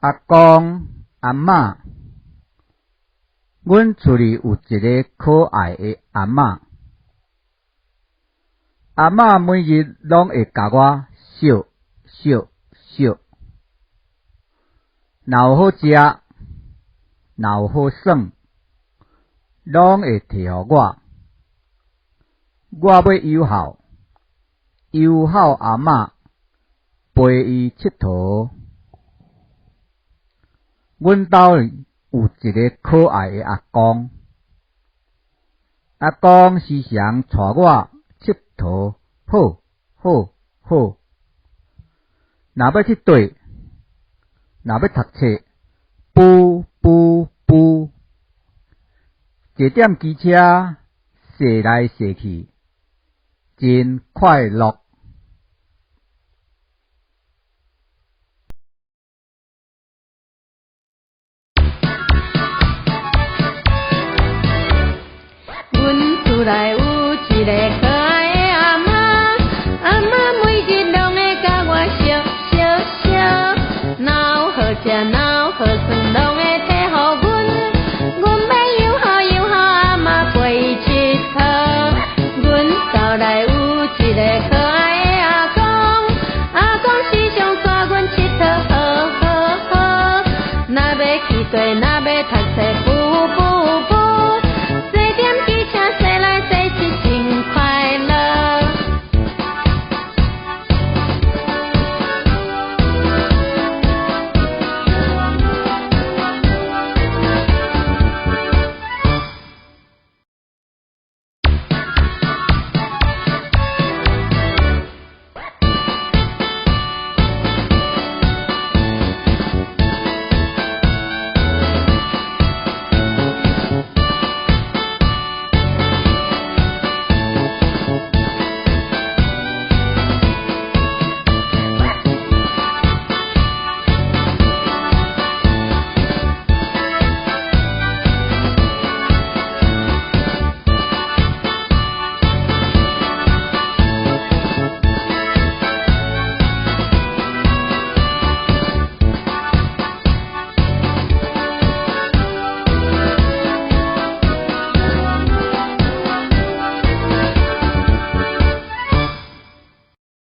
阿公阿嬤，阮厝裡有一个可愛的阿嬤。阿嬤每日攏會共我笑笑笑。若有好食，若有好耍，攏會提予我。我欲友好，友好阿嬤，陪伊𨑨迌。阮兜有一个可愛的阿公，阿公時常帶我𨑨迌，好，好，好。若欲佚佗，若欲讀冊，噗噗噗，坐踮機車，踅來踅去，真快樂。阮厝內有